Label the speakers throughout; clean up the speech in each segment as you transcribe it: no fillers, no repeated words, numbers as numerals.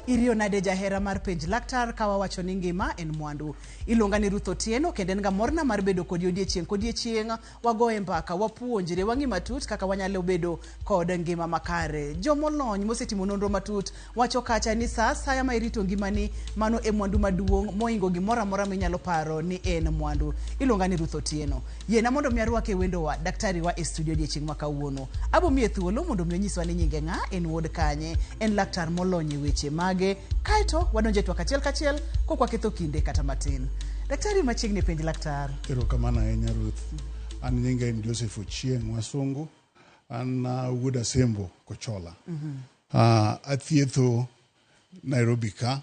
Speaker 1: Iriyo nade jahera mar penj laktar ka wawacho ni ngima en mwandu. Iluonga ni Ruth Otieno kendo en ga morna mar bedo kodi odiechieng' kodiechieng' wagoye mbaka, wapuonjre, wang'i matut kaka wanyalo bedo kod ngima makare. Jomolony mosetimo nonro matut wacho kacha ni sa asaya ma irito ngimani, mano e mwandu maduong' mohingo gimoro amora minyalo paro ni en mwandu. Iluonga ni Ruth Otieno. Yiena mondo mi arwake wendowa, daktari wa e studio odiechieng' ma kawuono. Abo miye thuolo mondo mi onyiswa ni nyinge ng'a, en wuod kanye, en laktar molony e weche mage, kaeto wadonjo e twak achiel kachiel kok waketho kinde kata matin. Daktari machiegni e penj laktar.
Speaker 2: Erokamano ahinya Ruth. An nyinga en Joseph Ochieng' Wasungu. An wuod Asembo Kochola. Athietho Nairobi ka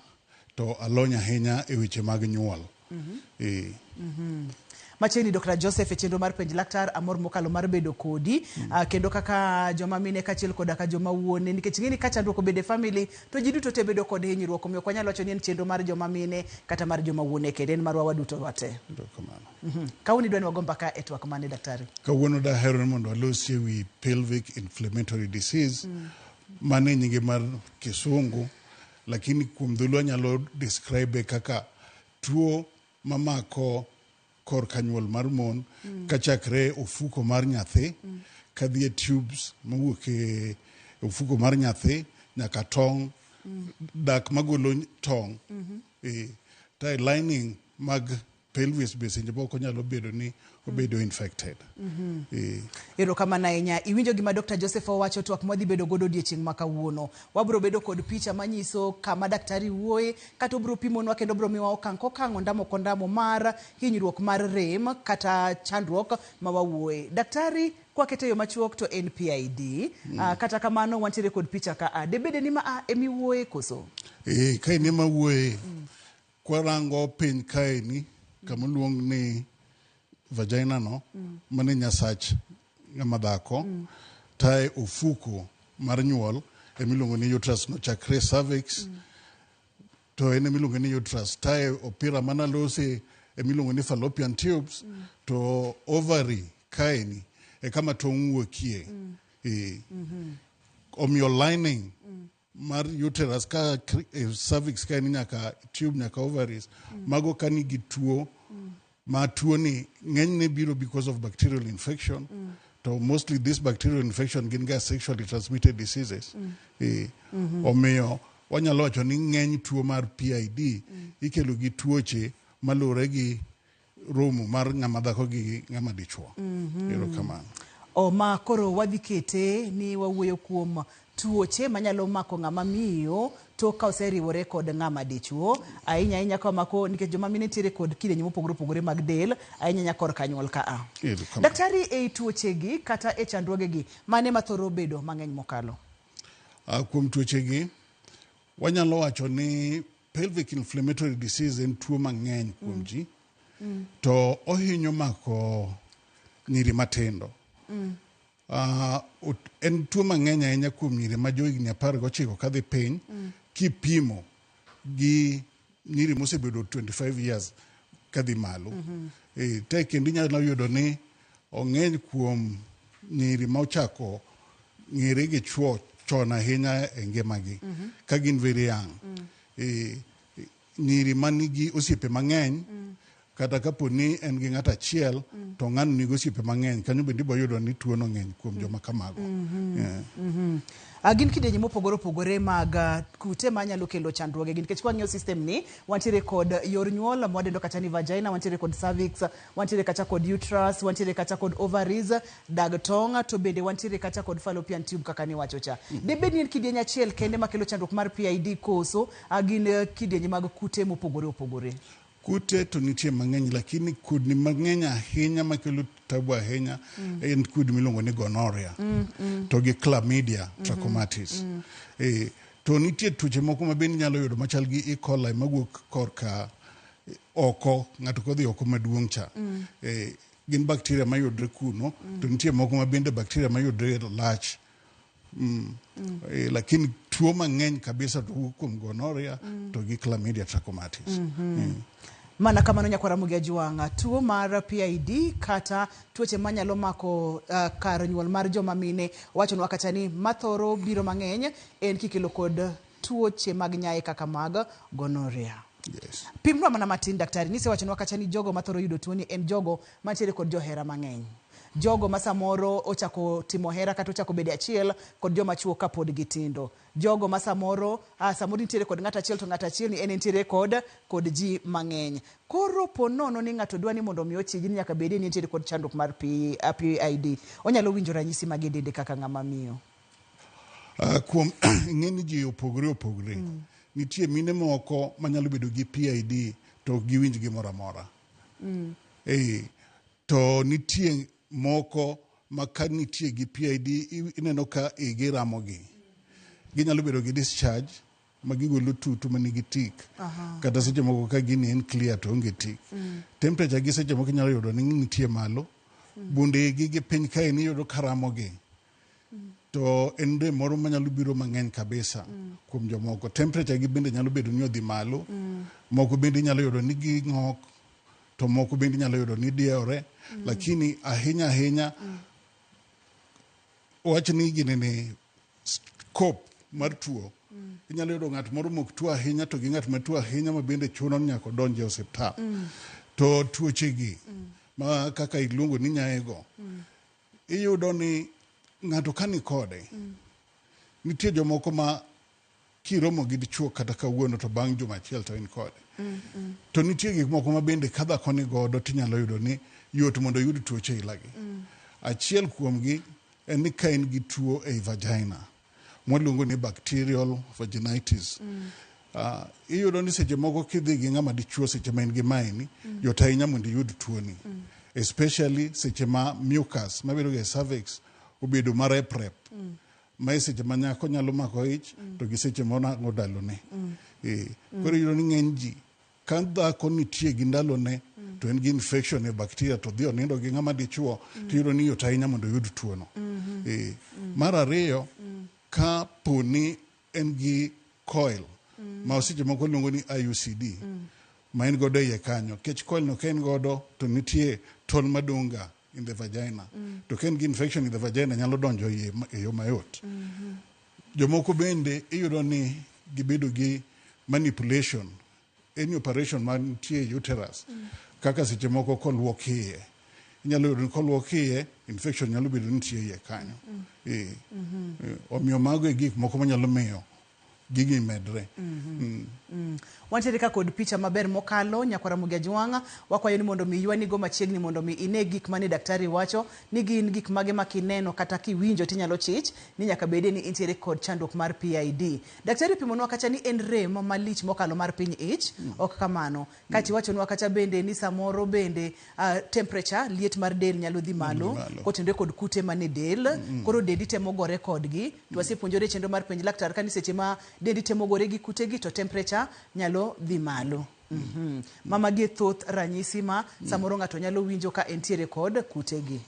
Speaker 2: to alony ahinya e weche mag nyuol. Eh.
Speaker 1: Machiegni Dr. Joseph e chenro mar penj laktar amor mokalo mar bedo kodi kendo kaka joma mine kaachiel koda ka joma wuone nikech ing'e ni ka chandruok obedo e family to ji duto te bedo kod hinyruok omiyo ok wanyal wacho ni en chenro mar joma mine kata mar joma wuone kende en marwa waduto wate.
Speaker 2: Erokamano.
Speaker 1: Kawuono idwa ni wago mbaka e twak mane daktari?
Speaker 2: Kawuono dahero ni mondo walosi e wi pelvic inflammatory disease. Mano e nyinge mar kisungu lakini kuom dholuo anyalo describe kaka tuo mamako korka nyuol mar mon kachakre ofuko mar nyathi kadhi e tubes mawuok e ofuko mar nyathi nyaka tong' dak magolo tong' e lining mag pelvis be seche moko nyalo bedo ni obedo infected.
Speaker 1: Erokamano ahinya. Iwinjo gima Dr. Joseph owacho twak mwadhi bedo godo odiechieng' ma kawuono. Wabro bedo kod picha manyiso kama daktari wuoye kata obro pimonwa kendo obro miwa okang' kokang' ondamo kondamo mar hinyruok mar rem kata chandruok ma wawuoye. Daktari kwakete yo machuok to en PID. Kata kamano wantiere kod picha ka a. Debede ni ma a emiwuoye koso?
Speaker 2: Ka in ema wuoye. Kwarango piny kaeni kama oluong ni vagina no mane nyasach ng'ama dhako tae ofuko mar nyuol emiluongo ni uterus no chakre cervix to en emiluongo ni uterus tae opira manalose emiluongo ni fallopian tubes to ovary kaeni e kama tong' wuokie. Omiyo lining mar uterus ka cervix ka en nyaka tube nyaka ovaries mago ka nigi tuo ma tuo ni ng'enyne biro because of bacterial infection to mostly this bacterial infection gin ga sexually transmitted diseases. Omiyo wanyalo wacho ni ng'eny tuo mar PID ikelo gi tuoche maluwore gi romo mar ng'ama dhako gi ng'ama dichuo. Erokamano.
Speaker 1: O ma koro wadhi kete ni wawuoyo kuom tuoche manyalo mako ng'ama miyo tok ka oseriwore kod ng'ama dichuo ahinya ahinya ka mako nikech joma mine nitiere kod kidienje mopogore opogore mag del ahinya ahinya korka nyuol ka a. Daktari ei tuochegi kata e chandruogegi mane mathoro bedo mang'eny mokalo?
Speaker 2: Kuom tuochegi wanyalo wacho ni pelvic inflammatory disease en tuo mang'eny kuom ji to ohinyo mako nyiri matindo. En tuo mang'eny ahinya kuom nyiri ma johigni 19 kadhi piny kipimo gi nyiri mosebedo 25 years kadhi malo. Te kendo inyalo yudo ni ong'eny kuom nyiri ma ochako ng'ere gi chuo chon ahinya e ngimagi ka gin very young. Nyiri manigi osiepe mang'eny kata kapo ni en gi ng'ato achiel to ng'ano nigi osiepe mang'eny kanyo bende ibo yudo ni tuono ng'eny kuom joma kamago.
Speaker 1: Gin kidienje mopogore opogore mag kute manyalo kelo chandruoge gi nikech kwang'iyo system ni wantiere kod yor nyuol mwadendo kata ni vagina, wantiere kod cervix, wantiere kata kod uterus, wantiere kata kod ovaries, dag tong' to bende wantiere kata kod fallopian tube kaka niwacho cha. Debed ni en kidieny achiel kende makelo chandruok mar PID koso gin kidienje mag kute mopogore opogore?
Speaker 2: Kute to nitie mang'eny lakini kudni mang'eny ahinya makelo tabu ahinya en kudni miluongo ni gonorrhea to gi chlamydia trachomatis. To nitie tuoche moko ma bende inyalo yudo machal gi E. coli mawuok korka oko, ng'ato kodhi oko maduong' cha. Gin bacteria mayudre kuno to nitie moko ma bende bacteria mayudre e lach. Lakini tuo mang'eny kabisa to wuok kuom gonorrhea to gi chlamydia trachomatis.
Speaker 1: Mana kamano nyakwar Ramogi Ajwang', tuo mar PID kata tuoche manyalo mako kar nyuol mar joma mine wachonwa kata ni mathoro biro mang'eny en kikelo kod tuoche mag nyaye kaka mag gonorrhea.
Speaker 2: Yes.
Speaker 1: Pimnwa mana matin daktari, nisewachonwa kacha ni jogo mathoro yudo tuoni en jogo mantiere kod johera mang'eny. Jogo ma samoro ochako timo hera kata ochako bedo e achiel kod joma chuo kapod gitindo. Jogo ma samoro, samoro nitiere kod ng'ato achiel to ng'ato achiel ni en entiere kod ji mang'eny. Koro po nono ni ng'ato dwa ni mondo mi ochiji ni nyaka bedie ni entiere kod chandruok mar PID. Onyalo winjo ranyisi mag e dende kaka ng'ama miyo.
Speaker 2: Kuom ing'e ni ji opogore opogore. Nitie mine moko manyalo bedo gi PID to ok giwinj gimoro amora. To nitie moko ma ka nitie gi PID ineno ka igi ramogi. Ginyalo bedo gi discharge ma gigolo tutu manigi tik. Kata seche moko ka gini en clear to onge tik. Temperature gi seche moko inyalo yudo ni nitie malo. Bunde gi gi piny kae ni iyudo ka ramogi. To en rem moro manyalo biro mang'eny kabisa kuom jomoko. Temperature gi bende nyalo bedo ni odhi malo. Moko bende inyalo yudo ni ging'ok, to moko bende inyalo yudo ni diewore. Lakini ahinya ahinya, wach ni gini ni scope mar tuo. Inyalo yudo ng'at moro mok tuo ahinya to gi ng'at ma tuo ahinya ma bende chuno ni nyaka odonj e osiptal. To tuoche gi ma kaka iluongo ni nyaego, iyudo ni ng'ato ka ni kode, nitie jomoko ma kiromo gi dichuo kata kawuono to bang' juma achiel to in kode. To nitie gik moko ma bende ka dhako ni godo tinyalo yudo ni yot mondo oyud tuoche ilagi. Achiel kuomgi en ni ka in gi tuo ei vagina, mwaluongo ni bacterial vaginitis. Iyudo ni seche moko kidhi gi ng'ama dichuo seche ma in gi maeni, yot ahinya mondo iyud tuoni. Especially seche ma mucus mabedo ga e cervix obedo mareprep. Ma e seche ma nyako nyalo mako ich to gi seche ma onang'o ndalone. Koro iyudo ni ng'eny ji ka dhako nitie gi ndalone to en gi infection e bacteria to dhi onindo gi ng'ama dichuo to iyudo ni yot ahinya mondo oyud tuono. Mar ariyo, ka po ni en gi coil ma seche moko luongo ni IUCD ma en godo e iye kanyo, nikech coil no ka en godo to nitie tol madong' ga in the vagina. To ka en gi infection in the vagina nyalo donjo iye e yo mayot. Jomoko bende iyudo ni gibedo gi manipulation, any operation mantie e uterus, kaka seche moko koluok iye. Inyalo yudo ni koluok iye, infection nyalo bedo ni nitie iye kanyo. Omiyo mago e gik moko manyalo miyo gigi medre.
Speaker 1: Wantiere ka kod picha maber mokalo nyakwara Ramogi Ajwang', wakwayo ni mondo mi ywanigo machiegni mondo mi ine gik mane daktari wacho ni gin gik mage ma kineno kata kiwinjo tinyalo chich ni nyaka bedie ni intiere kod chandruok mar PID. Daktari opimonwa kacha ni en rem malich mokalo mar piny ich, ok kamano. Kachi wachonwa kacha bende ni samoro bende temperature, liet mar del nyalo dhi malo, kotenore kod kute mane del, koro dendi temo gore kodgi. To wasepuonjore chenro mar penj laktar ka ni seche ma dendi temo gore gi kutegi to temperature nyalo dhi malo. Ma magi e thoth ranyisi ma samoro ng'ato nyalo winjo ka entiere kod kutegi.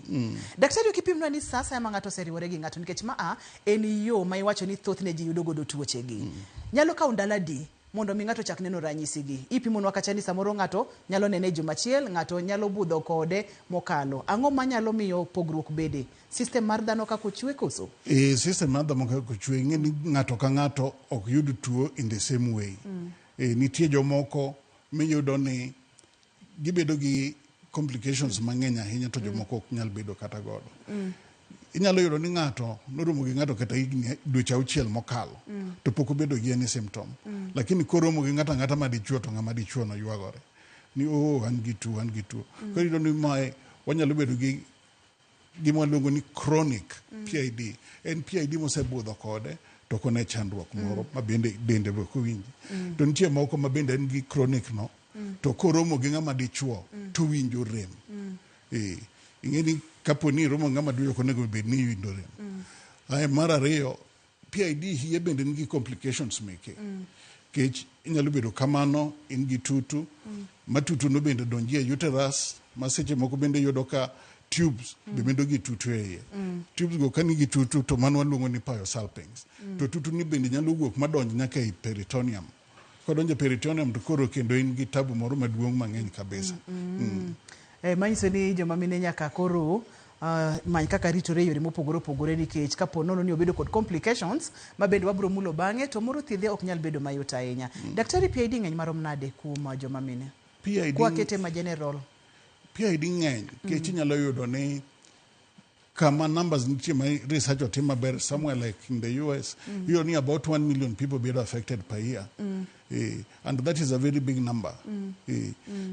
Speaker 1: Daktari ok ipimnwa ni sa asaya ma ng'ato oseriwore gi ng'ato nikech ma a en yo ma iwacho ni thothne ji yudo godo tuochegi. Nyalo kawo ndalo adi mondo mi ng'ato chak neno ranyisi gi? Ipimonwa kacha ni samoro ng'ato nyalo nene e juma achiel, ng'ato nyalo budho kode mokalo. Ang'o manyalo miyo pogruok bede? System mar dhano kaka ochwe koso?
Speaker 2: System mar dhano kaka ochwe, ing'e ni ng'ato ka ng'ato ok yud tuo in the same way. Nitie jomoko miyudo ni gibedo gi complications mang'eny ahinya to jomoko ok nyal bedo kata godo. Inyalo yudo ni ng'ato noromo gi ng'ato kata higni dweche auchiel mokalo to pok obedo gi any symptom. Lakini koromo gi ng'ato ang'ata ma dichuo to ng'ama dichuo no ywagore ni oh an gi tuo, an gi tuo. Koro iyudo ni mae wanyalo bedo gi gima waluongo ni chronic PID. En PID mosebudho kode to ok one chandruok moro ma bende dende be ok owinji. To nitie moko ma bende en gi chronic no to koromo gi ng'ama dichuo to winjo rem. Ing'e ni kapo ni iromo gi ng'ama dichuo ok onego bed ni iwinjo rem. Ae mar ariyo, PID hie bende nigi complications meke. Kech inyalo bedo kamano in gi tutu, ma tutu no bende donji e uterus, ma seche moko bende yudo ka tubes be bedo gi tutu e iye. Tubes go ka nigi tutu to mano waluongo ni pyosalpinx. To tutu ni bende nyalo wuok madonj nyaka e peritoneum. Kodonjo e peritoneum to koro kendo in gi tabu moro maduong' mang'eny kabisa.
Speaker 1: Manyiso ni joma mine nyaka koro many kaka ritore e yore mopogore opogore nikech kapo nono ni obedo kod complications ma bende wabro mulo bang'e to moro thiedhe ok nyal bedo mayot ahinya. Daktari, PID ng'eny marom nade kuom joma mine?
Speaker 2: PID
Speaker 1: Kwakete ma general.
Speaker 2: PID ng'eny nikech inyalo yudo ni kama numbers nitie ma research otim maber somewhere like in the US, iyudo ni about 1 million people bedo affected per year. And that is a very big number.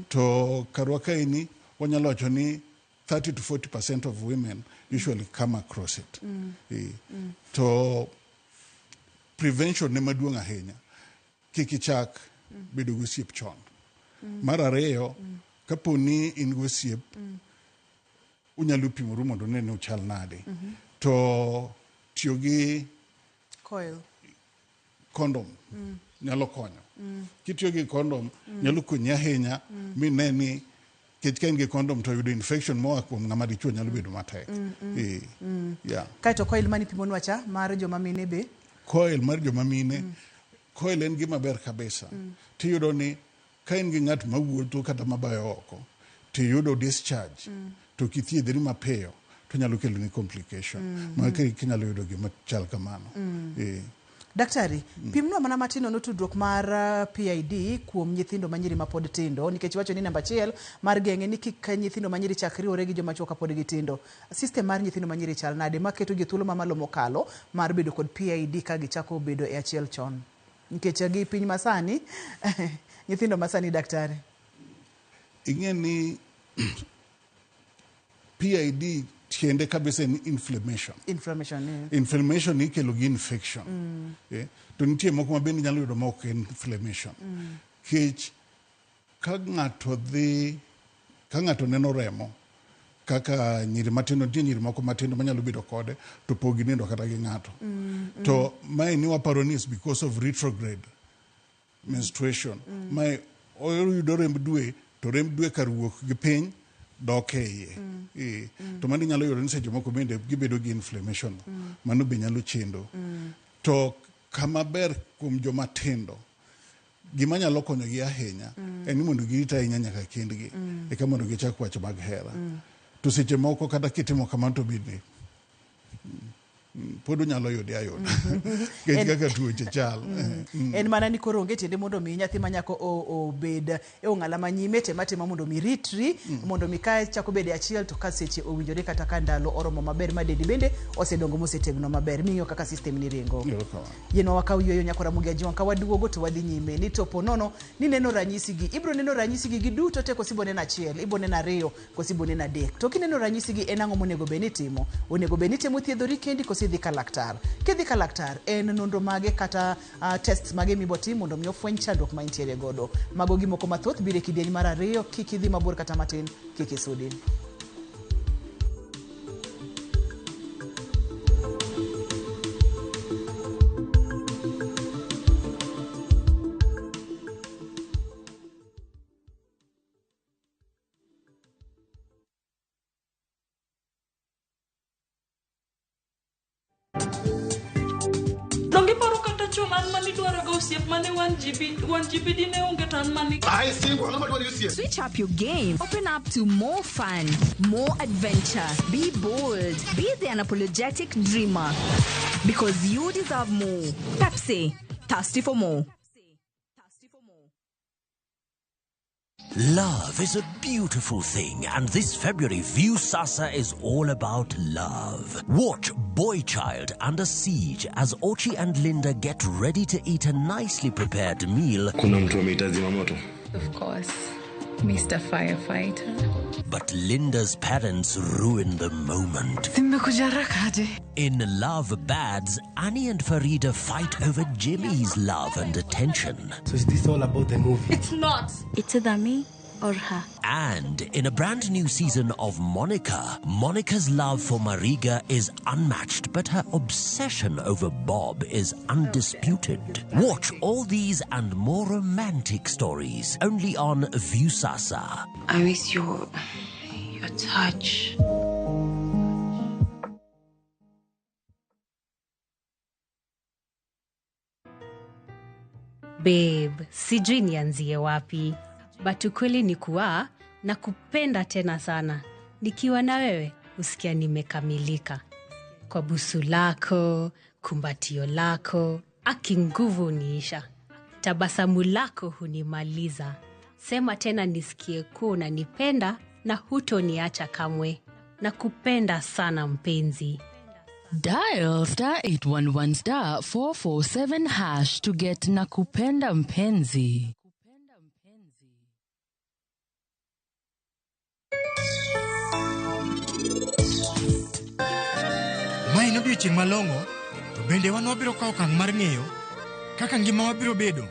Speaker 2: To karwa kaeni wanyalo wacho ni 30 to 40% of women usually come across it. To prevention ne maduong' ahinya. Kik ichak bedo gi osiep chon. Mar ariyo, kapo ni in gi osiep, unyalo pimoru mondo une ni uchal nade. To tiyo gi
Speaker 1: coil,
Speaker 2: condom nyalo konyo. Kitiyo gi condom nyalo konyi ahinya mine ni nikech ka in gi condom to yudo infection moa kuom ng'ama dichuo nyalo bedo matek. Yeah.
Speaker 1: Kaeto coil mani pimonwa cha mar joma mine be?
Speaker 2: Coil mar joma mine, coil en gima ber kabisa. Tiyudo ni ka in gi ng'at mawuotho kata mabayo oko, tiyudo discharge, to kithiedhri mapiyo, to nyalo keloni complication. Ma kinyalo yudo gima chal kamano.
Speaker 1: Daktari, pimnwa mana matin nono tudruok mar PID kuom nyithindo manyiri mapod tindo, nikech iwacho ni namba achiel mar geng'e ni kik nyithindo manyiri chak riwore gi joma chuo kapod gitindo. System mar nyithindo manyiri chal nade maketo gi thuolo mamalo mokalo mar bedo kod PID ka gichako bedo e achiel chon? Nikech gi piny masani, nyithindo masani, daktari.
Speaker 2: Ing'e ni PID tiende kabisa en inflammation.
Speaker 1: Inflammation.
Speaker 2: Inflammation ikelo gi infection. To nitie moko ma bende nyalo yudo ma ok en inflammation. Kech ka ng'ato dhi, ka ng'ato neno remo, kaka nyiri matindo, nitie nyiri moko matindo manyalo bedo kode, to pok ginindo kata gi ng'ato. To mae ni waparo ni is because of retrograde menstruation. Mae oyudo remb dwe, to remb dwe kar wuok gi piny, dok e iye. To mano inyalo yudo ni seche moko bende gibedo gi inflammation. Mano be nyalo chendo. To kama ber kuom joma tindo, gima nyalo konyogi ahinya en ni mondo girit ahinya nyaka kendgi, eka mondo gichak wach mag hera. To seche moko kata kitimo kamano to bende pod unyalo yude ayuda. Nikech kaka tuoche chal.
Speaker 1: En mana ni koro onge tiende mondo mi nyathi ma nyako obed e ong'ala manyime tema tema mondo mi ritri, mondo mi ka chako bedo e achiel to ka seche owinjore kata ka ndalo oromo maber ma dendi bende osedongo mosetegno maber ming'iyo kaka system ni ringo.
Speaker 2: Erokamano.
Speaker 1: Yienwa wakaw yueyo nyakora Ramogi Ajwang' ka waduogo to wadhi nyime ni to po nono ni neno ranyisi gi ibro neno ranyisi gi giduto te koso ibo neno achiel, ibo neno ariyo koso ibo neno adek. To kineno ranyisi gi en ang'o monego bed ni itimo? Onego bed ni itemo thiedhori kendi koso idhi ka laktar? Kidhi ka laktar en nonro mage kata tests mage mibotim mondo mi ofweny chandruok ma intiere godo. Mago gimoko mathoth biro e kidieny mar ariyo, kik idhi mabor kata matin, kik isudi.
Speaker 3: Donge iparo kata chon an manidwaro ga osiep mane 1 GB 1 GB dine onge to an mani.
Speaker 4: I single, ang'o madwaro osiep?
Speaker 5: Switch up your game. Open up to more fun, more adventure. Be bold. Be the unapologetic dreamer. Because you deserve more. Pepsi. Thirsty for more.
Speaker 6: Love is a beautiful thing, and this February, Viusasa is all about love. Watch Boy Child Under Siege as Ochi and Linda get ready to eat a nicely prepared meal.
Speaker 7: Kuna mtu ameita zimamoto.
Speaker 8: Of course, Mr. Firefighter.
Speaker 6: But Linda's parents ruin the moment.
Speaker 8: Nimekuja haraka aje?
Speaker 6: In Love Bads, Annie and Farida fight over Jimmy's love and attention.
Speaker 9: So is this all about the movie?
Speaker 3: It's not.
Speaker 10: It's either me or her.
Speaker 6: And in a brand new season of Monica, Monica's love for Mariga is unmatched, but her obsession over Bob is undisputed. Watch all these and more romantic stories only on Viusasa.
Speaker 11: I miss your touch.
Speaker 12: Babe, sijui nianzie wapi, but ukweli ni kuwa nakupenda tena sana. Nikiwa na wewe husikia nimekamilika. Kwa busu lako, kumbatio lako, aki nguvu huniisha. Tabasamu lako hunimaliza. Sema tena nisikie kuwa unanipenda na hutoniacha kamwe. Nakupenda sana mpenzi.
Speaker 4: Dial star 811 star 447 hash to get Nakupenda Mpenzi.
Speaker 7: Mae en odiechieng' malong'o, to bende wan wabiro kawo okang' mar ng'eyo kaka ngimawa biro bedo.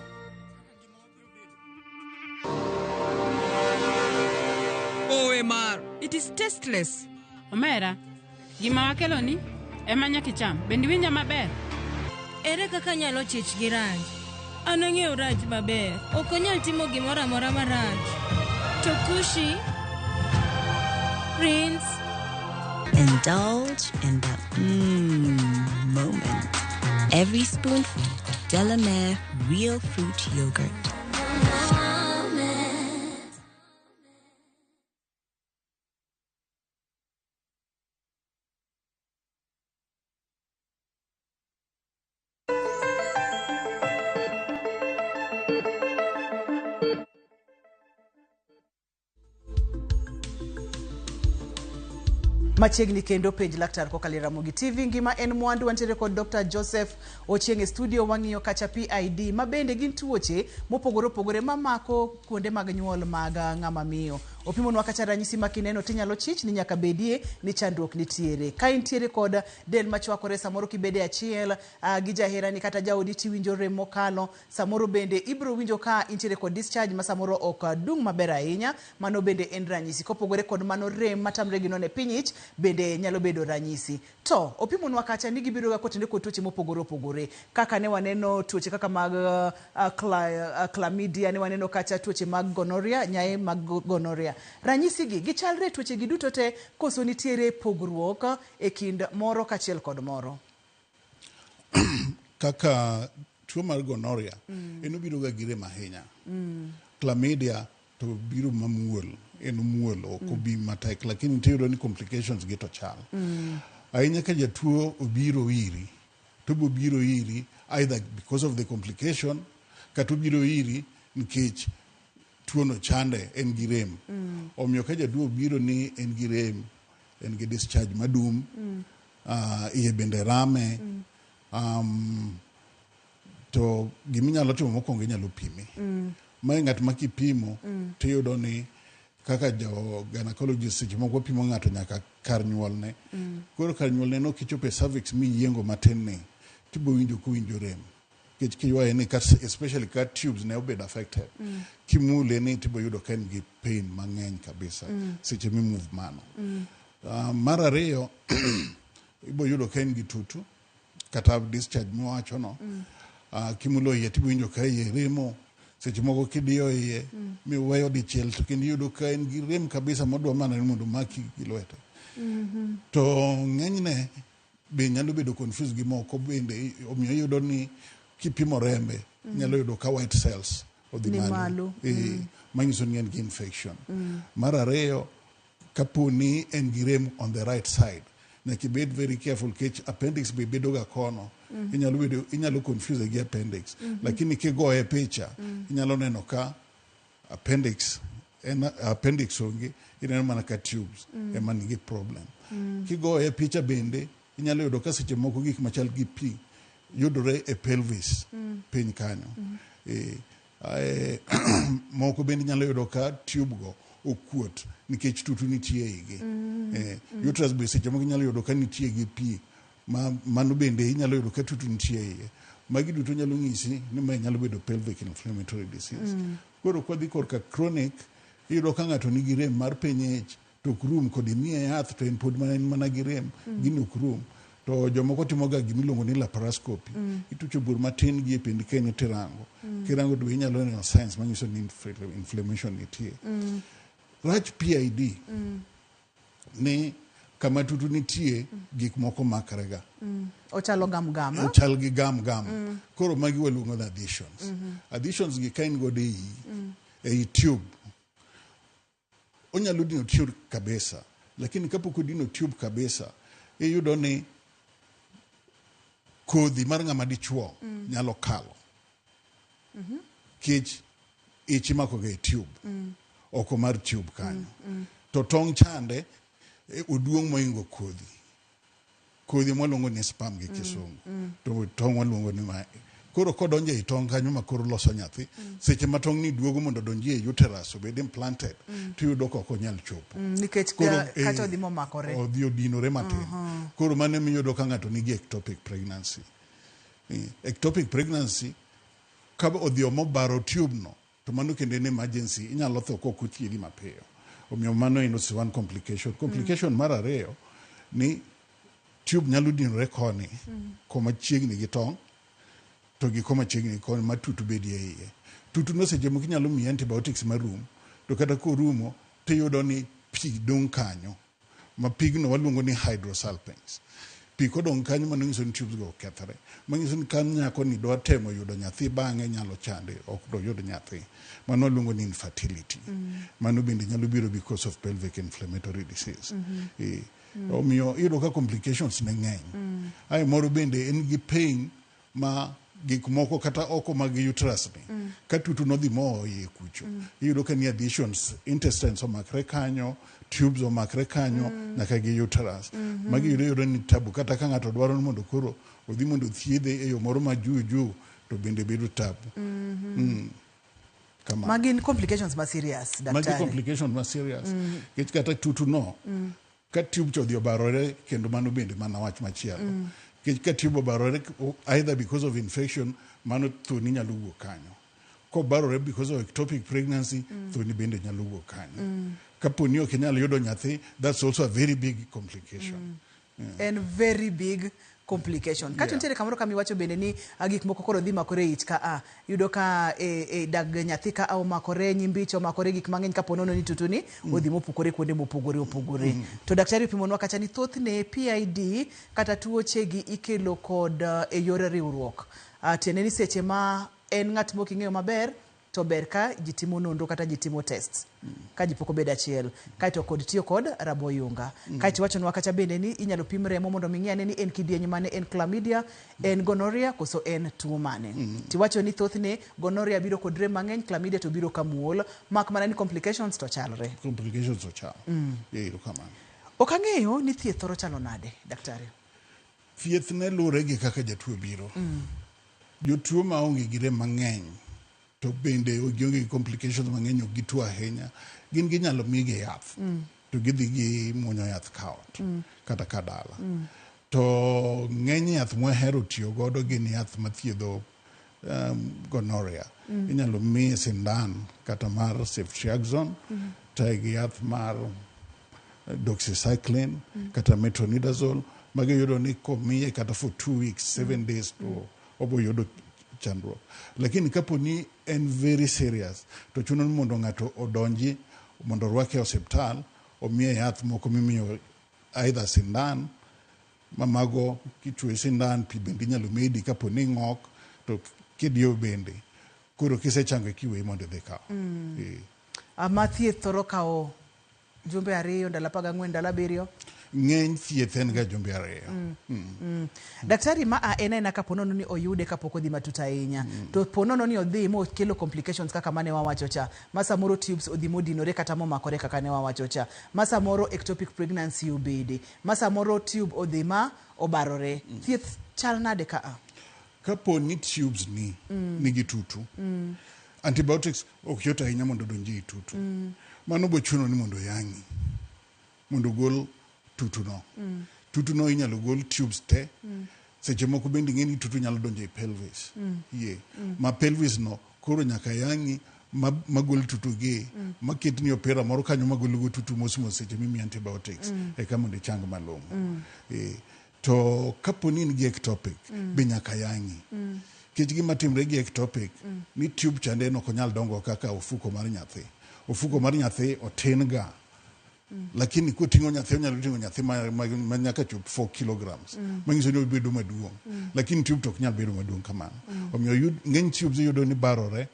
Speaker 9: Owe mar. It is tasteless.
Speaker 13: Omera, gima wakeloni ema nyaka icham. Bende iwinja maber?
Speaker 14: Ere kaka anyalo chich gi Raj? An ang'eyo Raj maber. Ok onyal timo gimoro amora marach. To Kushi, Prince,
Speaker 15: Indulge in the moment. Every spoonful of Delamere real fruit yogurt.
Speaker 1: Machiegni kendo penj laktar kokalo e Ramogi TV. Ngima en mwandu. Wantiere kod Dr. Joseph Ochieng e studio. Wang'iyo kacha PID ma bende gin tuoche mopogore opogore mamako kuonde mag nyuol mag ng'ama miyo. Opimonwa kacha ranyisi ma kineno tinyalo chich ni nyaka bedie ni chandruok nitiere. Ka intiere kod del machwakore, samoro kibede achiel gi jaherani kata jaodi tiwinjo rem mokalo, samoro bende ibiro winjo ka intiere kod discharge ma samoro ok dung' maber ahinya, mano bende en ranyisi. Kopogore kod mano, rem matamre gi nono e piny ich bende nyalo bedo ranyisi. To opimonwa kacha ni gibiro ga kotenore kod tuoche mopogore opogore, kaka ne waneno tuoche kaka mag chlamydia, ne waneno kacha tuoche mag gonorrhea, nyaye mag gonorrhea. Ranyisi gi gichalre tuoche gi duto te koso nitiere pogruok e kind moro kachiel kod moro?
Speaker 2: Kaka tuo mar gonorrhea, en obiro ga gi rem ahinya. Chlamydia to biro mamuol, en omuol, ok obi matek, lakini tiyudo ni complications gi to chal. Ahinya ka jatuo obiro iri, to obiro iri either because of the complication kata obiro iri nikech tuono chande, en gi rem. Omiyo ka jatuo obiro ni en gi rem, en gi discharge madum, iye bende rame, to giminyalo timo mokwongo, inyalo pime. Mae ng'at ma kipimo tiyudo ni kaka jo gynecologist seche moko pimo ng'ato nyaka kar nyuolne. Koro kar nyuolne no kichopo e cervix miyiengo matin ni tibo winjo kowinjo rem. Nikech kiywaye ni especially ka tubes ne obedo affected. Kimule ni tibo yudo ka en gi pain mang'eny kabisa seche mimove mano. Mar ariyo, ibo yudo ka en gi tutu kata discharge miwacho no. Kimulo iye tibo winjo ka iye remo. Seche moko kidiyo iye miweyo dichiel to kendo iyudo ka en gi rem kabisa modwa mana ni mondo omaki gi lwete. To ng'enyne be nyalo bedo confused gi moko bende, omiyo iyudo ni kipimo rembe inyalo yudo ka white cells odhi
Speaker 1: Ni
Speaker 2: malo.
Speaker 1: malo.
Speaker 2: Manyiso ni en gi infection. Mar ariyo, kapo ni en gi rem on the right side, nyaka ibed very careful nikech appendix be bedo ga kono. Inyalo confuse gi appendix. Lakini kigoye picha, inyalo neno ka appendix en appendix onge, ineno mana ka tubes ema nigi problem. Kigoye picha bende inyalo yudo ka seche moko gik machal gi pi yudore e pelvis piny kanyo. Moko bende inyalo yudo ka tube go okuot nikech tutu nitie e igi. Uterus be seche moko inyalo yudo ka nitie gi pi ma mano bende inyalo yudo ka tutu nitie e iye. Magi duto nyalo nyisi ni mae nyalo bedo pelvic inflammatory disease. Koro kwadhi korka chronic, iyudo ka ng'ato nigi rem mar piny ich to ok rum, kod imiye yath to en pod mana en mana gi rem, gini ok rum. To jomoko timo ga gimiluongo ni laparoscopy. Itucho bur matin gi e piend keni tirango. Kirango to be inyalo neno signs manyiso ni inflammation nitie. Rach PID ni kama tutu nitie, gik moko makre ga.
Speaker 1: Ochalo gam gam. Ah?
Speaker 2: Ochal gi gam gam. Koro magi waluongo ni adhesions. Adhesions gi ka in godo ei, ei tube, onyalo dino tube kabisa. Lakini kapok odino tube kabisa, iyudo ni kodhi mar ng'ama dichuo nyalo kalo. Kech ich imako ga e tube, oko mar tube kanyo. To tong' chande oduong' moingo kodhi. Kodhi mwaluongo ni sperm gi kisungu. To tong' waluongo ni ma. Koro kodonjo ei tong' kanyo ma koro loso nyathi, seche ma tong' ni duogo mondo odonji e uterus obed implanted, tiyudo ka ok onyal chopo.
Speaker 1: Nikech
Speaker 2: Koro,
Speaker 1: kata odhi momakore.
Speaker 2: Odhi odinore matin. Koro mano emiyudo ka ng'ato nigi ectopic pregnancy. Ectopic pregnancy ka odhi mobaro tube no, to mano kendo en emergency, inyalo tho kok othiedhi mapiyo. Omiyo mano en also one complication. Complication mar ariyo ni tube nyalo dinore koni, koma chiegni gi tong', to gi koma chiegni koni ma tutu bedie iye. Tutu no seche moko inyalo miyi antibiotics marum, to kata korumo tiyudo ni pi dong' kanyo, ma pigno waluongo ni hydrosalpinx. Pi kodong' kanyo mano nyiso ni tubes go okethore. Manyiso ni ka nyako ni dwa temo yudo nyathi bang'e nyalo chande, ok doyud nyathi. Mano waluongo ni infertility. Mano bende nyalo biro because of pelvic inflammatory disease. Omiyo iyudo ka complications ne ng'eny. Ae moro bende en gi pain ma gik moko kata oko mag uterus ni. Ka tutu nodhi moo iye kucho. Iyudo ka ni adhesions, intestines omakre kanyo, tubes omakre kanyo, nyaka gi uterus. Magi yudo ni tabu kata ka ng'ato dwaro ni mondo koro odhi mondo thiedhe e yo moro ma juu juu to bende bedo tabu. Kamano.
Speaker 1: Magin complications ma serious,
Speaker 2: Magi
Speaker 1: daktari.
Speaker 2: complication ma serious. Nikech kata tutu no, ka tube cha odhi obarore kendo mano bende mana wach machielo. Nikech ka tube obarore either because of infection, mano thoni nyalo wuok kanyo. Kobarore because of ectopic pregnancy, thoni bende nyalo wuok kanyo. Kapo ni ok inyal yudo nyathi, that's also a very big complication.
Speaker 1: En very big complication. Kato nitiere kamoro kama iwacho bende ni gik moko koro dhi makore e ich ka a. Yudo ka dag nyathi ka a omakore, nyimbich omakore, gik mang'eny kapo nono ni tutu ni odhi mopukore kuonde mopogore opogore. To daktari opimonwa kacha ni thothne PID kata tuoche gi ikelo kod e yor riwruok. Tiende ni seche ma en ng'at mok ing'eyo maber, to ber ka ji timo nonro kata ji timo test ka ji pok obedo achiel, kaeto kod tiyo kod raboyunga. Kaeto iwachonwa kacha bende ni inyalo pim remo mondo mi ng'i ane ni en kidieny mane, en chlamydia, en gonorrhea koso en tuo mane. Tiwacho ni thothne gonorrhea biro kod rem mang'eny, chlamydia to biro ka muol, mak mana ni complications to chalre.
Speaker 2: Complications to chal. Erokamano.
Speaker 1: Ok ang'eyo ni thieth thoro chalo nade, daktari?
Speaker 2: Thieth ne luwore gi kaka jatuo biro. Jotuo maonge gi rem mang'eny to bende gionge gi complications mang'eny, ok gituo ahinya, gin ginyalo migi yath to gidhi gi muonyo yath ka ot kata ka dala. To ng'eny yath mwahero tiyo godo gin yath mathiedho gonorrhea. Inyalo miye sindan kata mar ceftriaxone, to gi yath mar doxycycline kata metronidazole. Magi yudo ni komiye kata for 2 weeks, 7 days to obo yudo chandruok. Lakini kapo ni en very serious, to chuno ni mondo ng'ato odonji mondo orwake e osiptal, omiye yath moko mimiyo either sindan, ma mago kichwoyi sindan, pi bende inyalo medi kapo ni ing'ok, to kidiyo bende. Koro kisechango ekiweyi mondo idhi kaw.
Speaker 1: Ma thieth thoro kawo jumbe 2, ndalo 14, ndalo 7.
Speaker 2: Ng'eny thieth en ga jumbe 2.
Speaker 1: Daktari, ma a en aena kapo nono ni oyude kapok odhi matut ahinya. To po nono ni odhi mokelo complications kaka mane wawacho cha. Ma samoro tubes odhi modinore kata momakore kaka ne wawacho cha. Ma samoro ectopic pregnancy obede. Ma samoro tube odhi ma obarore. Thieth chal nade ka a?
Speaker 2: Kapo ni tubes ni nigi tutu, antibiotics ok yot ahinya mondo odonji e tutu. Mano bo chuno ni mondo yang'i, mondo ogol tutu no. Tutu no inyalo gol tubes te. Seche moko bende ing'e ni tutu nyalo donjo e pelvis. Ye. Ma pelvis no koro nyaka yang'i magol tutu gi, maketni opira moro kanyo magolo go tutu mos mos seche mimiyi antibiotics, eka mondo ichang malong'o. To kapo ni in gi ectopic, be nyaka yang'i. Nikech gima timre gi ectopic, ni tube chande en ok onyal dongo kaka ofuko mar nyathi. Ofuko mar nyathi otin ga. Lakini koting'o nyathi, onyalo ting'o nyathi ma nyaka chop 4 kilograms. Manyiso ni obedo maduong'. Lakini tube to ok nyal bedo maduong' kamano. Omiyo ng'eny tubes iyudo ni barore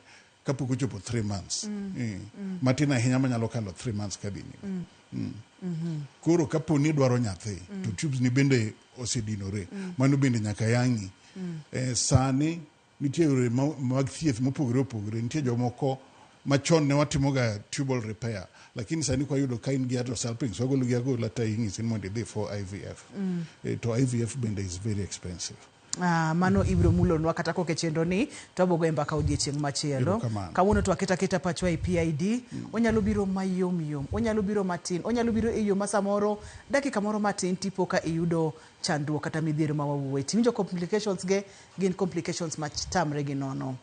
Speaker 2: kapok ochopo 3 months.
Speaker 1: Mm. Mm.
Speaker 2: Matin ahinya manyalo kalo 3 months kadhi nyime.
Speaker 1: Mm. Mhm.
Speaker 2: Koro kapo ni idwaro nyathi
Speaker 1: Mm.
Speaker 2: to tubes ni bende osedinore,
Speaker 1: Mm.
Speaker 2: mano bende nyaka yang'i.
Speaker 1: Mm.
Speaker 2: Sani nitie yore mag thieth mopogore opogore. Nitie jomoko machon ne watimoga tubal repair, lakini sani kwayudo ka in gi hydrosalpinx wagolo gi agola to ing'isi ni mondo idhi for IVF.
Speaker 1: Mm.
Speaker 2: To IVF bende is very expensive.
Speaker 1: Mano ibiro mulonwa kata koke chenro ni to wabogo e mbaka odiechieng' machielo.
Speaker 2: Erokamano.
Speaker 1: Kawuono to waketa keta pachwa e PID. Onyalo biro mayom yom, onyalo biro matin, onyalo biro e yo ma samoro dakika moro matin tipo ka iyudo chandruok kata midhiero ma wawuoye. Tiwinjo complications ge gin complications ma tamre gi nono.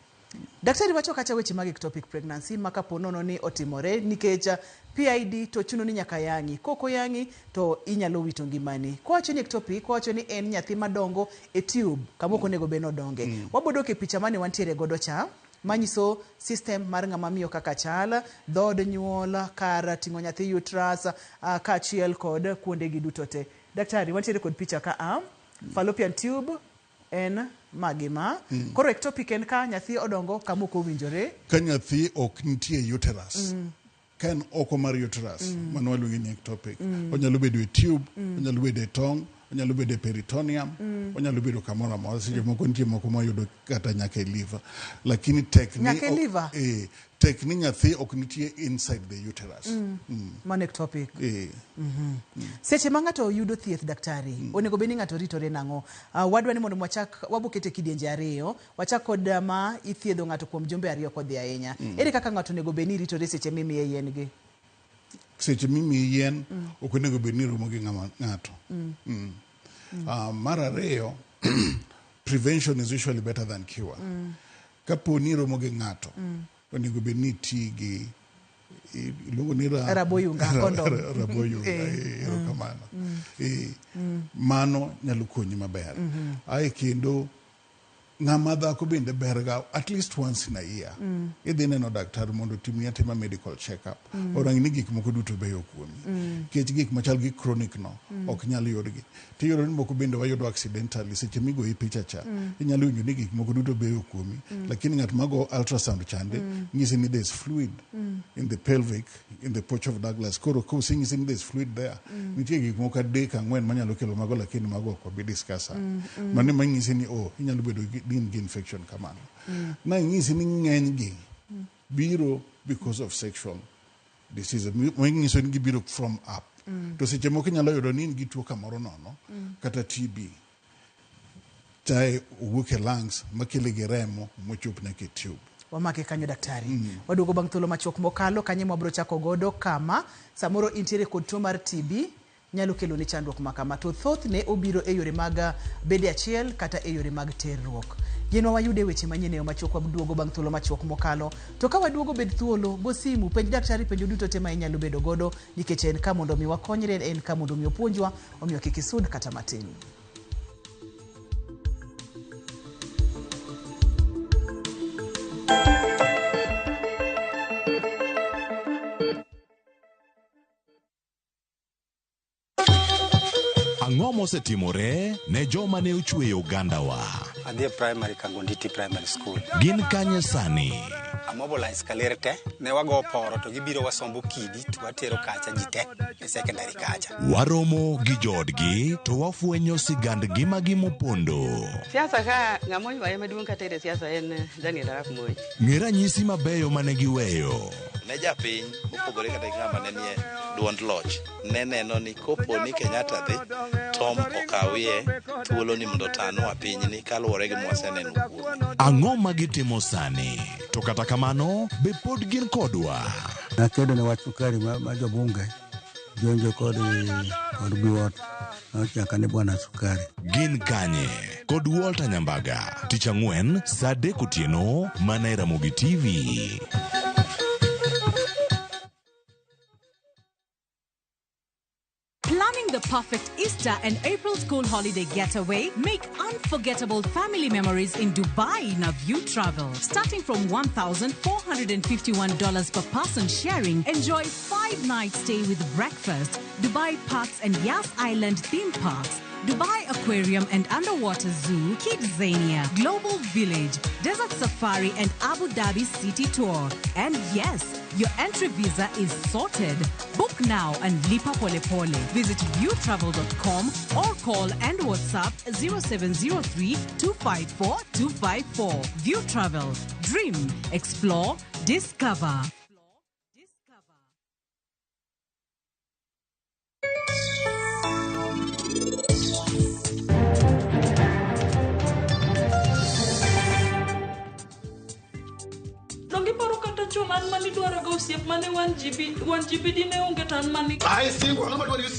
Speaker 1: Daktari wacho kacha weche mag ectopic pregnancy ma kapo nono ni otimore nikech PID to chuno ni nyaka yang'i. Kok oyang'i to inyalo wito ngimani. Kowacho ni ectopic, owacho ni en nyathi madongo e tube kama ok onego bed ni odonge. Wabodok e picha mane wantiere godo cha manyiso system mar ng'ama miyo kaka chal, dhood nyuol, kar ting'o nyathi uterus, kaachiel kod kuonde gi duto te. Daktari, wantiere kod picha ka a fallopian tube en magima. Koro ectopic en ka nyathi odongo kama ok owinjore.
Speaker 2: Ka nyathi ok nitie uterus, ka en oko mar uterus, mano waluonge ni ectopic. Onyalo bedo e tube, onyalo bedo e tong', onyalo bedo e peritoneum, onyalo bedo kamoro amora. Seche moko nitie moko mayudo kata nyaka e liver, lakini tek ni
Speaker 1: Nyaka e liver?
Speaker 2: Tek ni nyathi ok nitie inside the uterus.
Speaker 1: Mano ectopic.
Speaker 2: Eh.
Speaker 1: Seche ma ng'ato yudo thieth daktari, onego bed ni ng'ato ritore nang'o? Wadwa ni mondo wachak wabokete kidienje ariyo, wachak kod ma ithiedho ng'ato kuom jumbe 2 kodhi ahinya. Ere kaka ng'ato onego bed ni ritore seche mimiye yien gi?
Speaker 2: Seche mimiyi yien, ok onego bed ni romo gi ng'ato. Mar ariyo, prevention is usually better than cure. Kapo ni romo gi ng'ato, onego bed ni iti gi iluongo ni
Speaker 1: Raboyunga, condom.
Speaker 2: Raboyunga, erokamano. Mano nyalo konyi maber. Ae kendo ng'ama dhako bende ber ga at least once in a year. Idhi neno daktari mondo otimni atima medical check up. Orang ni gik moko duto beyo kuomi. Nikech gik machal gi chronic no ok nyal yudgi. Tiyudo ni moko bende wayudo accidentally seche migoyi picha cha. Inyalo winjo ni gik moko duto beyo kuomi. Lakini ng'at mago ultrasound chande nyisi ni there's fluid in the pelvic, in the pouch of Douglas. Koro kosenyisi ni there's fluid there, nitie gik moko 3 4 manyalo kelo mago, lakini mago ok wabi discuss. Mano ema nyisi ni oh, inyalo bedo gi in gi infection kamano. Na nyisi ni ng'eny gi biro because of sexual disease. Manyiso ni gibiro from up. To seche moko inyalo yudo ni in gi tuo kamoro nono, kata TB. Chae owuok e lungs makele gi remo mochop nyaka e tube.
Speaker 1: Wamake kanyo daktari. Waduogo bang' thuolo machuok mokalo kanye mwabro chako godo kama samoro intiere kod tuo mar TB nyalo kelo ni chandruok ma kama, to thothne obiro e yore mag bede achiel kata e yore mag terruok. Yienwa wayude weche manyien e yo machuok, waduogo bang' thuolo machuok mokalo. To ka waduogo bed thuolo, go simu, penj daktari penjo duto te ma inyalo bedo godo, nikech en ka mondo mi wakonyre, en ka mondo mi opuonjwa, omiyo kik isud kata matin.
Speaker 16: Ang'o mosetimore ne joma ne ochweyo ogandawa?
Speaker 17: Adhi e primary Kangonditi Primary School.
Speaker 16: Gin kanye sani?
Speaker 17: Amobilize kaler te, ne wago poro to gibiro wasombo kidi to watero kacha ji te e secondary kacha.
Speaker 16: Waromo gi joodgi to wafwenyo sigand ngimagi mopondo.
Speaker 18: Siasa ka ng'ama oywaye maduong' katere siasa en Daniel Arap Moi.
Speaker 16: Ng'e ranyisi mabeyo mane giweyo.
Speaker 19: Ne japiny mopogore kata gi ng'ama ne nie duond loch ne neno ni kopo ni Kenyatta dhi, Tom okawie thuolo ni mondo otanwa pinyni kaluwore gi mwaseneno kuome.
Speaker 16: Ang'o ma gitimo sani? To kata kamano, be pod gin kodwa?
Speaker 20: Nakedo ne wach sukari ma jobunge jonjo kod Biwott nochaka ni bwana sukari.
Speaker 16: Gin kanye? Kod Walter Nyambaga, tich ang'wen saa 3 otieno mana e Ramogi TV.
Speaker 21: Planning the perfect Easter and April school holiday getaway? Make unforgettable family memories in Dubai in a View Travel. Starting from $1,451 per person sharing, enjoy 5-night stay with breakfast, Dubai Parks and Yas Island theme parks, Dubai Aquarium and Underwater Zoo, Kidzania, Global Village, Desert Safari and Abu Dhabi City Tour. And yes, your entry visa is sorted. Book now and lipa pole pole. Visit viewtravel.com or call and WhatsApp 0703 254 254. View Travel. Dream, explore, discover.
Speaker 3: Donge iparo kata chon an mane idwaroga osiep mane wan ji bidi ne onge to an mane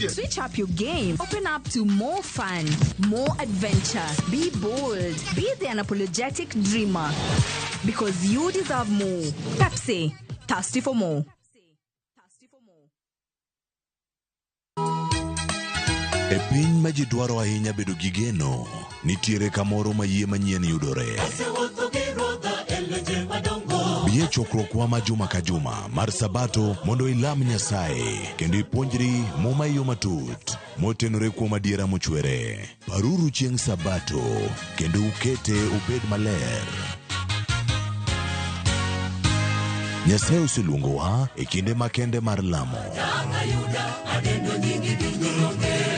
Speaker 5: Switch up your game. Open up to more fun, more adventure. Be bold. Be the unapologetic dreamer. Because you deserve more. Pepsi, thirsty for more.
Speaker 16: E piny ma ji dwaro ahinya bedo gi geno, nitiere kamoro ma yie manyien yudore. Bi e chokruokwa ma juma ka juma mar Sabato mondo ilam Nyasaye kendo ipuonjri Muma e yo matut motenore kuom adiera mochwere. Paruru chieng' Sabato kendo ukete obed maler. Nyasaye oseluongowa e kinde makende mar lamo.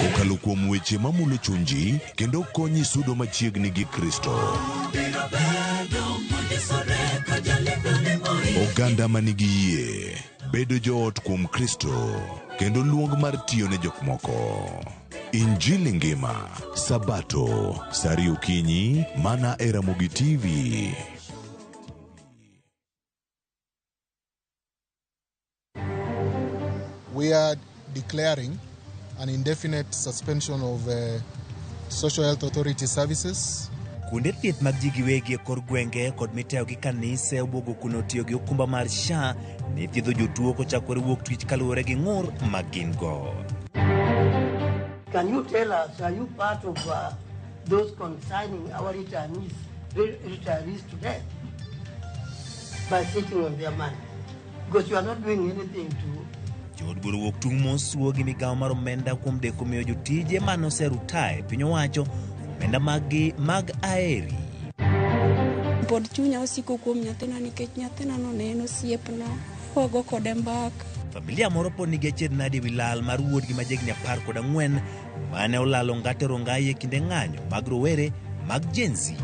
Speaker 16: Kokalo kuom weche mamulo chunji kendo konyi sudo machiegni gi Kristo. Oganda manigi yie, bedo joot kuom Kristo, kendo luong mar tiyo ne jok moko. Injili ngima, Sabato, saa ariyo okinyi, mana e Ramogi TV.
Speaker 22: We are declaring an indefinite suspension of Social Health Authority services.
Speaker 23: Kuonde thieth mag ji giwegi e kor gwenge kod mitayo gi kanise obwogo kuno tiyo gi okumba mar SHA ne thiedho jotuo kochakore wuok tich kaluwore gi ng'ur ma gin go.
Speaker 24: Can you tell us, are you part of those consigning our retirees to death by sitting on their money? Because you are not doing anything to
Speaker 23: Jood bura wuok tung' mosuo gi migawo mar omenda kuom deko miyo jotije mane oserutae piny owacho omenda maggi mag aeri.
Speaker 25: Pod chunya osiko kuom nyathina nikech nyathina no ne en osiepna, wago kode mbaka.
Speaker 23: Familia moro pod nigi achiedh nade ewi lal mar wuodgi ma jahigni 14 mane olalo ngate Rongai e kinde ng'anyo mag rowere mag Gen Z.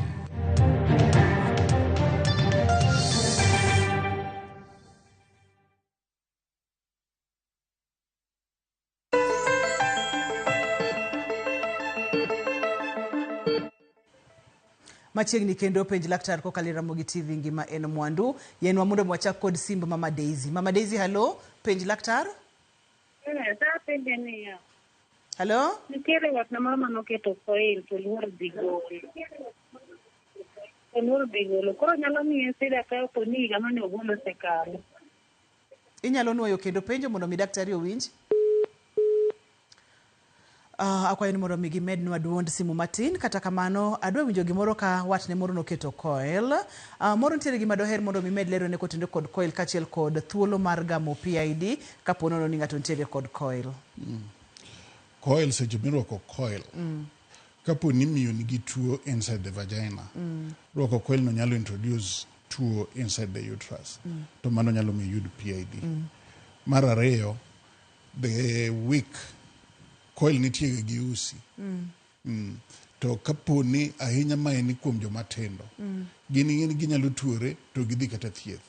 Speaker 1: Machiegni kendo penj laktar kokalo e Ramogi TV ngima en mwandu. Yenwa mondo wachak kod simb Mama Daisy. Mama Daisy, hello, penj laktar.
Speaker 26: Apenje niya.
Speaker 1: Hello?
Speaker 26: Nitiere watna moro manoketo coil to oluor dhi golo. Oluor dhi golo. Koro nyalo miye sida ka opo ni higa mane ogolo osekalo.
Speaker 1: Inyalo nuoyo kendo penjo mondo mi daktari owinj. Akwayo ni mondo mi gimednwa duond simu matin, kata kamano adwa winjo gimoro ka watne moro noketo coil. Moro nitiere gima doher mondo mi med lerone kotenore kod coil kaachiel kod thuolo mar gamo PID kapo nono ni ng'ato nitiere kod coil.
Speaker 2: Coil, seche mirwako coil, kapo ni miyo nigi tuo inside the vagina, rwako coil no nyalo introduce tuo inside the uterus, to mano nyalo miyo yud PID. Mar ariyo, the week coil nitie gi usi. To kapo ni ahinya ma en kuom joma tindo, gin ginyalo tuore to gidhi kata thieth.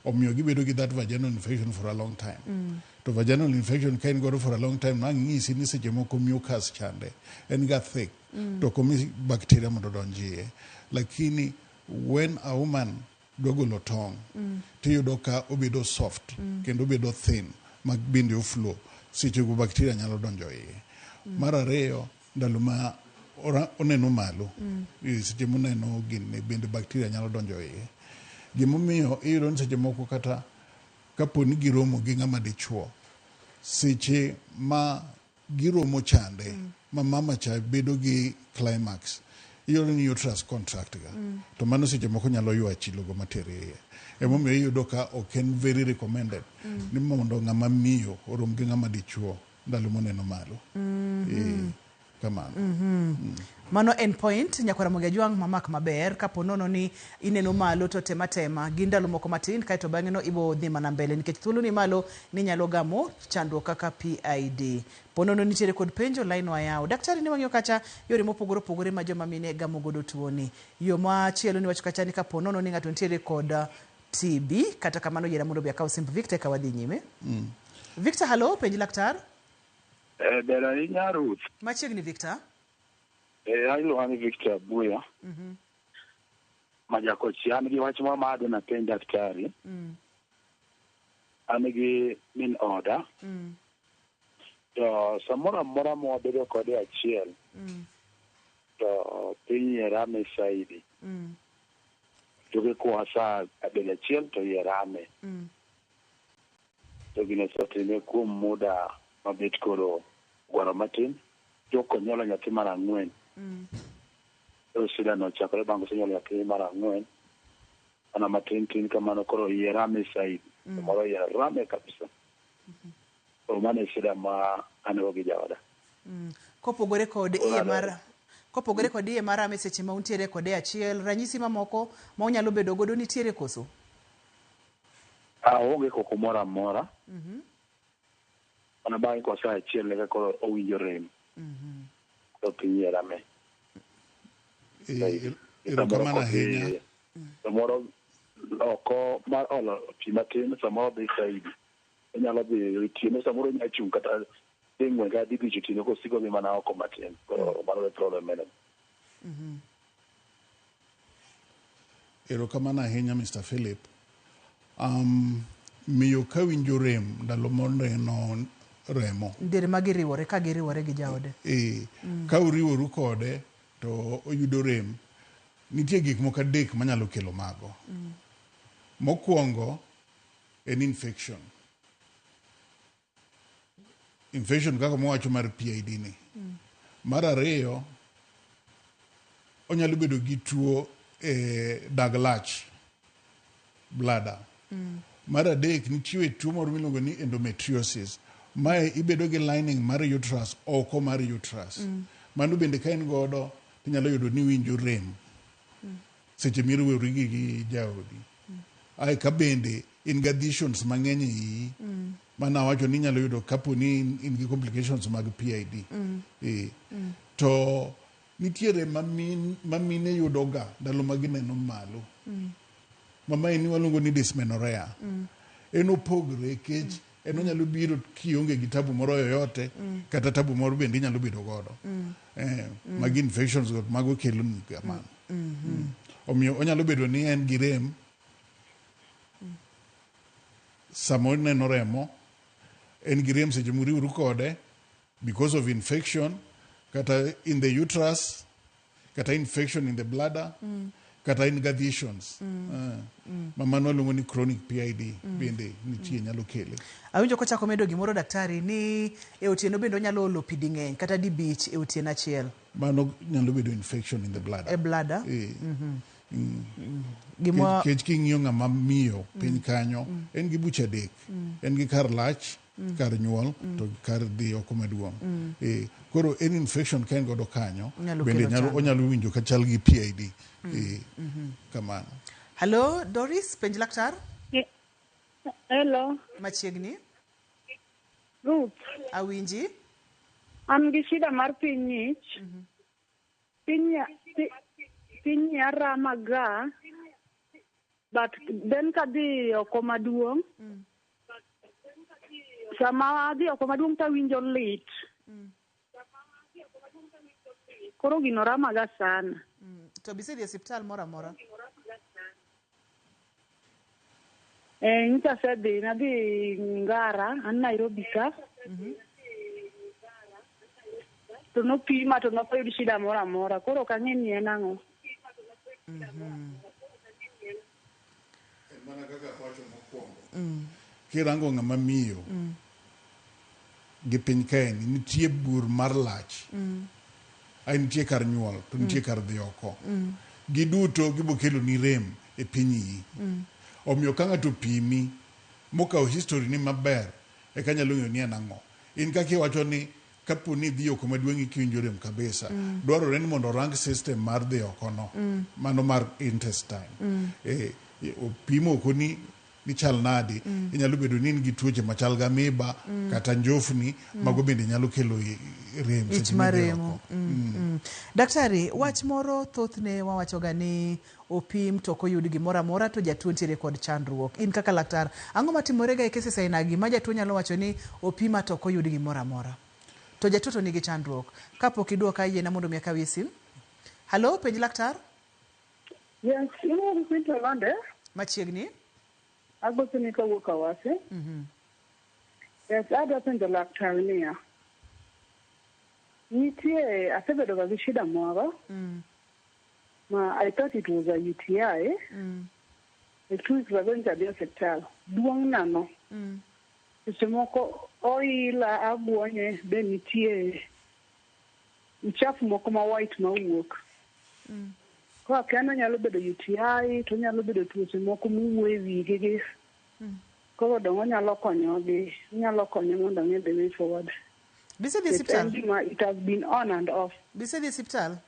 Speaker 2: Omiyo gibedo gi that vaginal infection for a long time. To vaginal infection ka in godo for a long time, nang'isi ni seche moko mucus chande en ga thick, to ok omi bacteria mondo odonj iye. Lakini when a woman dwa golo tong', tiyudo ka obedo soft, kendo obedo thin ma bende oflow, sechego bacteria nyalo donjo iye. Mar ariyo, ndalo ma oneno malo, seche moneno gini bende bacteria nyalo donjo iye. Gimomiyo iyudo ni seche moko kata kapo ni giromo gi ng'ama dichuo, seche ma giromo chande, ma mama cha bedo gi climax, iyudo ni uterus contract ga. To mano seche moko nyalo ywa chilo go matere iye. Emomiyo iyudo ka ok en very recommended ni mondo ng'ama miyo orom gi ng'ama dichuo ndalo moneno malo. Kamano.
Speaker 1: Mano en point nyakwara Ramogi Ajwang' mamak maber kapo nono ni ineno malo to tema tema gi ndalo moko matin kaeto bang'e no ibo dhi mana mbele nikech thuolo ni malo ni nyalo gamo chandruok kaka PID. Po nono nitiere kod penjo line wayawo. Daktari ni wang'iyo kacha yore mopogore opogore ma joma mine gamo godo tuoni. Yo machielo ni wacho kacha ni kapo nono ni ng'ato nitiere kod TB kata kamano yiera mondo bi akaw simb Victor eka wadhi nyime. Victor, hello, penj laktar.
Speaker 4: Ber ahinya Ruth.
Speaker 1: Machiegni Victor.
Speaker 4: Iluonga ni Victor Abuya. Majakochi, an gi wach moro ma adwa napenj daktari. An gi min oda. To samoro amora ma wabedo kode achiel, to piny iye rame saidi. To kikwa sa bedo achiel to iye rame. To gino osetime kuom muda mabet koro gwaro matin. Tok onyuolo nyathi mar ang'wen. Koro shida no ochakore bang' kosenyuolo nyathi mar ang'wen. Mana matin tin kamano koro iye rame saidi. Samoro iye rame kabisa. Koro mano e shida ma an go gi jaoda.
Speaker 1: Kopogore kod iye mar kopogore kod iye marame seche ma untiere kode achiel, ranyisi mamoko ma unyalo bedo godo nitiere koso?
Speaker 4: Aonge koko moro amora. Mana bang'e kwa saa achiel eka koro owinjo rem. Koro piny iye rame.
Speaker 2: Erokamano ahinya.
Speaker 4: Samoro oko mar olo pi matin, samoro dhi saidi. Onyalo dhi otieno, samoro onyalo chung' kata dhi ng'wen kata dhi bich otieno kosiko dhi mana oko matin. Koro mano e problem en.
Speaker 2: Erokamano ahinya Mr. Philip. Miyo ka winjo rem ndalo moneno remo.
Speaker 1: Diere ma giriwore ka giriwore gi jaode.
Speaker 2: Ka uriworu kode to oyudo rem. Nitie gik moko adek manyalo kelo mago. Mokwongo en infection. Infection kaka mwawacho mar PID ni. Mar ariyo, onyalo bedo gi tuo e dag lach, bladder. Mar adek, nitie tuo moro miluongo ni endometriosis. Mae ibedo gi lining mar uterus oko mar uterus. Mano bende ka in godo tinyalo yudo ni iwinjo rem seche miriwori gi jaodi. Ae ka bende in gi adhesions mang'eny e iyi. Mano awacho ni inyalo yudo kapo ni in gi complications mag PID. To nitiere ma mine yudoga ndalo ma gineno malo. Ma mae ni waluongo ni dysmenorrhea. En opogre kech en onyalo biro kionge gi tabu moro yoyote kata tabu moro bende inyalo bedo godo. Magi infections go mago kelo ni kamano. Omiyo onyalo bedo ni en gi rem sama oneno remo, en gi rem seche muriwru kode because of infection kata in the uterus, kata infection in the bladder, kata in adhesions. Ma mano waluongo ni chronic PID bende nitie nyalo kele.
Speaker 1: Awinjo kochako medo gimoro daktari ni e otieno bende onyalo olo pi ding'eny kata dibich e otieno achiel.
Speaker 2: Mano nyalo bedo infection in the bladder.
Speaker 1: E bladder. Gima
Speaker 2: Kech king'iyo ng'ama miyo piny kanyo, en gi buche adek. En gi kar lach, kar nyuol, to kar dhi oko maduong'. Koro any infection ka en godo kanyo,
Speaker 1: Nyalo
Speaker 2: bende
Speaker 1: kelo chandruok.
Speaker 2: onyalo winjo ka chal gi PID. Kamano.
Speaker 1: Hello, Doris, penj laktar.
Speaker 26: Hello.
Speaker 1: Machiegni.
Speaker 26: Ruth.
Speaker 1: Awinji.
Speaker 26: An gi shida mar piny ng'ich. Piny ng'iya rama ga. But then kadhi oko maduong'. Sama adhi oko maduong' tawinjo lit. Koro gino rama ga sana.
Speaker 1: To bisedhi e osiptal moro amora?
Speaker 26: Nyocha asedhi, nadhi Ngara, an Nairobi ka. To nopima to nok oyud shida moro amora. Koro ok ang'e ni en ang'o.
Speaker 2: Mana kaka awacho mokwongo. Kirango ng'ama miyo gi piny kaeni, nitie bur mar lach. Ai nitie kar nyuol, to nitie kar dhi oko. Giduto gibo kelo ni rem e piny iyi. Omiyo ka ng'ato pimi, mokawo history ni maber, eka nyalo ng'eyo ni en ang'o. In kaka iwacho ni Kapo ni idhi oko maduong' ikiwinjo rem kabisa, dwarore ni mondo orang system mar dhi oko no, mano mar intestine. Eh, opim oko ni nichal nadi, inyalo bedo ni in gi tuoche machal gi amoeba kata njofni, mago bende nyalo kelo rem
Speaker 1: Ich
Speaker 2: seche midhi
Speaker 1: maremo.
Speaker 2: oko.
Speaker 1: Daktari, wach moro thothne wawachoga ni opim to ok oyud gimoro amora to jatuo nitiere kod chandruok. In kaka laktar, ang'o matimore ga e cases ainagi ma jatuo nyalo wacho ni opima to ok oyud gimoro amora? To jatuo to nigi chandruok. Kapok iduoka yiena mondo mi akawie sim. Halo, penj laktar?
Speaker 6: Yes, iluongo Quinta Olande.
Speaker 1: Machiegni.
Speaker 6: Agochoni kawuok Awasi. Yes, adwa penjo laktar niya. Nitie, asebedo ga gi shida moro. Ma I thought it was a UTI. 2 weeks ago nyocha adhi e osiptal. Duong' na no. Seche moko oila agwonye be nitie uchafu moko ma white mawuok. Koro akia ni onyalo bedo UTI to onyalo bedo tuoche moko mowuo e wigi gi. Koro dong onyalo konyo gi onyalo konyo mondo ang'e the way forward.
Speaker 1: Bisedhi e
Speaker 6: Nikech en
Speaker 1: osiptal?
Speaker 6: gima it has been on and off.
Speaker 1: Bisedhi e osiptal?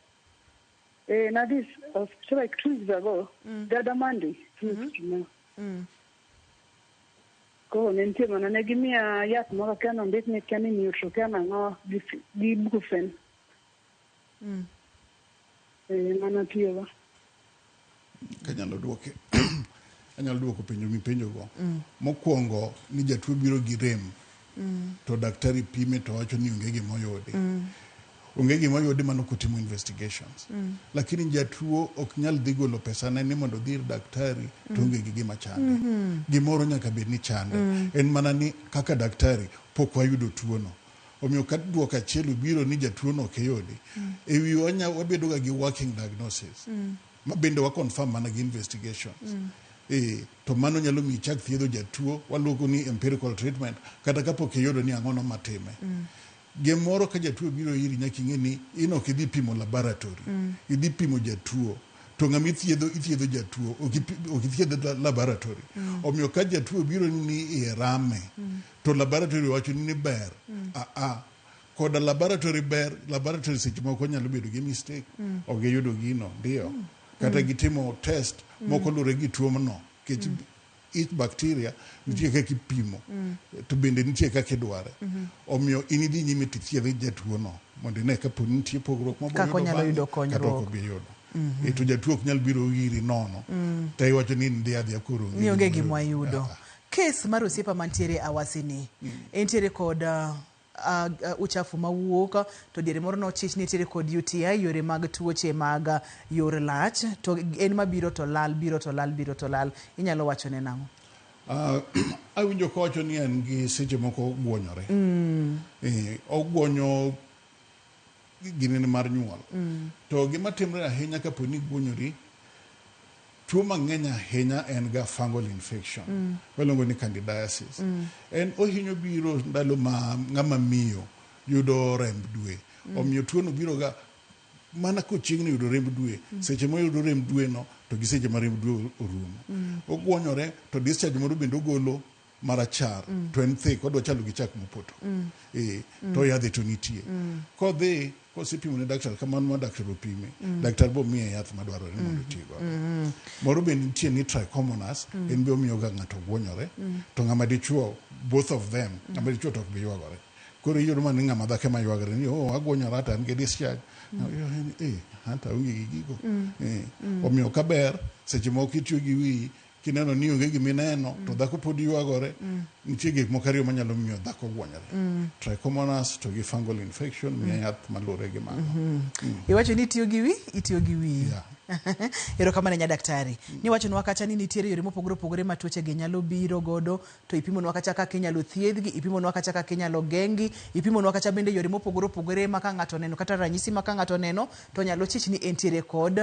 Speaker 6: Eh, nadhi hospital like 2 weeks ago. The other Monday, 2 weeks to now. Koro ne nitie mana ne gimiya yath moro akia nondik ni kia ni neutro kia nang'o gi brufen. Eh, mana tiyogo.
Speaker 2: Kanyalo duoke, anyalo duoko penjo mipenjogo. Mokwongo ni jatuo biro gi rem to daktari pime to wacho ni onge gima oyudi. Onge gima oyudi mano kotimo investigations. Lakini jatuo ok nyal dhi golo pesane ni mondo odhi ir daktari to onge gi gima chande. Gimoro nyaka bed ni chande. En mana ni kaka daktari pok wayudo tuono. Omiyo ka duoko achiel obiro ni jatuo no ok iyudi. E wi wabedo ga gi working diagnosis. Ma bende wa confirm mana gi investigations. E, to mano nyalo miyo ichak thiedho jatuo waluongo ni empirical treatment kata kapok iyudo ni ang'ono matime. Gimoro ka jatuo biro iri nyaka ing'e ni in ok idhi pimo laboratory. Idhi pimo jatuo. To ng'ama ithiedho ithiedho jatuo ok ithiedh laboratory. Omiyo ka jatuo biro ni iye rame to laboratory wacho ni ber. Aa koda laboratory ber laboratory seche moko nyalo bedo gi mistake. Ok giyudo gino ndio. Kata gitimo test moko luwore gi tuo no. Nikech each bacteria nitie kaka ipimo to bende nitie kaka idware. Omiyo in idhi nyime tithiedh jatuo no mondo ine kapo ni nitie pogruok mabiro
Speaker 1: Kaka onyalo
Speaker 2: bang'e,
Speaker 1: yudo
Speaker 2: kata ok
Speaker 1: konyruok.
Speaker 2: obi yudo. E, to jatuo ok nyal biro iri nono. To iwacho ni in dhi adhiya koro
Speaker 1: Ni onge
Speaker 2: gima
Speaker 1: gima wayudo. Kes mar osiepa mantiere Awasi ni, entiere kod uchafu mawuok to diere moro nochich ni entiere kod UTI yore mag tuoche mag yor lach to en mabiro to lal biro to lal biro to lal inyalo wacho ne nang'o?
Speaker 2: Awinjo kowacho ni en gi seche moko ogwonyore. Eh, ogwonyo ginene mar nyuol. To gima timre ahinya kapo ni igwonyori, tuo mang'eny ahinya en ga fungal infection. Waluongo ni candidiasis. En ohinyo biro ndalo ma ng'ama miyo yudo remb dwe. Omiyo tuono biro ga mana kochiegni yudo remb dwe. Seche moyudo remb dwe no to gi seche ma remb dwe orumo. Ogwonyore to discharge moro bende ogolo marachar to en thick odwa chalo gi chak mopoto. E, to yadhe to nitie. Kodhi kosepimo ne daktar kamano ma daktar opime, daktar bo miye yath madwarore mondo oti godo. Moro bende nitie ni trichomonas, en be omiyo ga ng'ato gwonyore, to ng'ama dichuo both of them, ng'ama dichuo to ok bi ywagore. Koro iyudo mana ni ng'ama dhako ema ywagore ni oh agwonyora to an gi discharge. Eh, anta aonge gi gigo. Eh, omiyo kaber seche moko itiyo gi wiyi kineno ni onge gimineno to dhako pod ywagore nitie gik moko ariyo manyalo miyo dhako gwonyore. Trichomonas to gi fungal infection miye yath maluwore gi mano.
Speaker 1: Iwacho ni itiyo gi wi, itiyo gi wiyi. Erokamano nya daktari. Niwachonwa kacha ni nitiere yore mopogore opogore ma tuoche gi nyalo biro godo to ipimonwa kacha kaka inyalo thiedhgi, ipimonwa kacha kaka inyalo geng'gi, ipimonwa kacha bende yore mopogore opogore ma ka ng'ato oneno kata ranyisi ma ka ng'ato oneno to nyalo chich ni entiere kod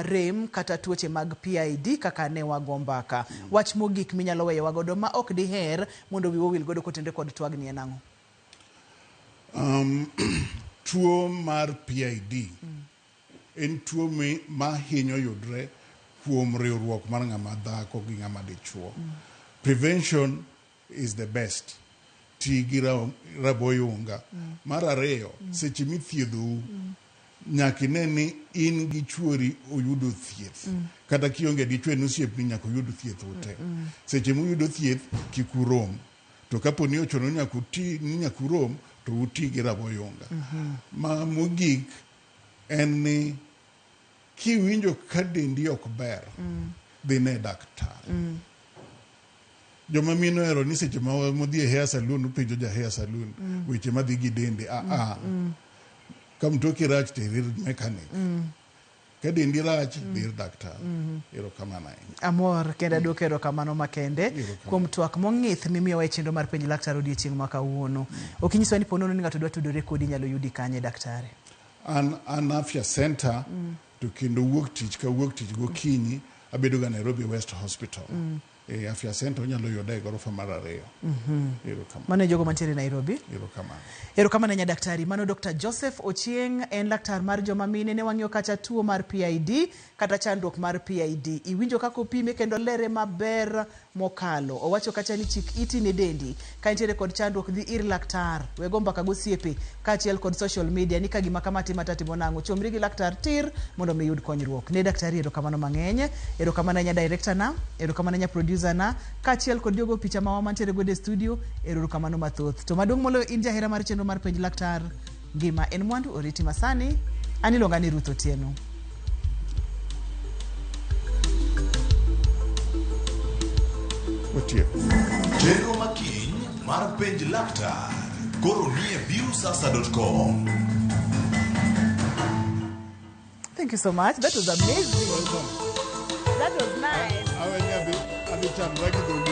Speaker 1: rem kata tuoche mag PID kaka ne wago mbaka. Wach mogik minyalo weyowa godo ma ok diher mondo wiwa owil godo kotenore kod twagni en ang'o?
Speaker 2: Tuo mar PID en tuo ma hinyo yudre kuom riwruok mar ng'ama dhako gi ng'ama dichuo. Prevention is the best. ti gi raboyunga. Mar ariyo, seche mithiedhou, nyaka ine ni in gi chuori oyudo thieth. Kata kionge dichwo en osiepni nyaka uyud thieth ute. Seche muyudo thieth kik urom. To kapo ni ochuno ni nyaka uti ni nyaka urom to uti gi raboyunga. Ma mogik en ni kiwinjo ka dendi ok ber, dhi ne daktar. Joma mine ohero ni seche ma modhi e hair salon openjo ja hair salon weche madhi gi dende. Aa, ka mtoki rach to ir mechanic. Ka dendi rach, dhi ir daktar. Erokamano ahinya.
Speaker 1: Amor kendo aduoko erokamano makende
Speaker 2: Erokamano.
Speaker 1: kuom twak mong'ith mimiyowa e chenro mar penj laktar odiechieng' ma kawuono. Ok inyiswa ni ponono ni ng'ato dwa tudore kodi inyalo yudi kanye daktari?
Speaker 2: An Afya Center to kendo wuok tich ka wuok tich gokinyi abedo ga Nairobi West Hospital. E Afya Center onyalo yuda e gorofa mar 2. Erokamano.
Speaker 1: Mano e jogo mantiere Nairobi.
Speaker 2: Erokamano.
Speaker 1: Erokamano ahinya daktari. Mano Dr. Joseph Ochieng en laktar mar joma mine. Ne wang'iyo kacha tuo mar PID kata chandruok mar PID. Iwinjo kaka opime kendo lere maber mokalo. Owacho kacha ni chik iti ne dendi. Ka intiere kod chandruok dhi ir laktar. We go mbaka gosiepe kaachiel kod social media ni ka gima kama tima tatimo nang'o. Chomri gi laktar tir mondo mi iyud konyruok. Ne daktari erokamano mang'eny. Erokamano ahinya director na, erokamano ahinya producer na, kaachiel kod jogo picha mawa mantiere godo e studio, erokamano mathoth. To maduong' moloyo in jahera mar chenro mar penj laktar. Ngima en mwandu oriti masani. An iluonga ni Ruth Otieno.
Speaker 2: Otieko.
Speaker 16: Chenro makiny mar penj laktar koro nie viusasa.com.
Speaker 1: Thank you so much. That was amazing.
Speaker 2: Welcome.
Speaker 1: That was nice.
Speaker 2: Awe ni adhi chandra gi dholuo.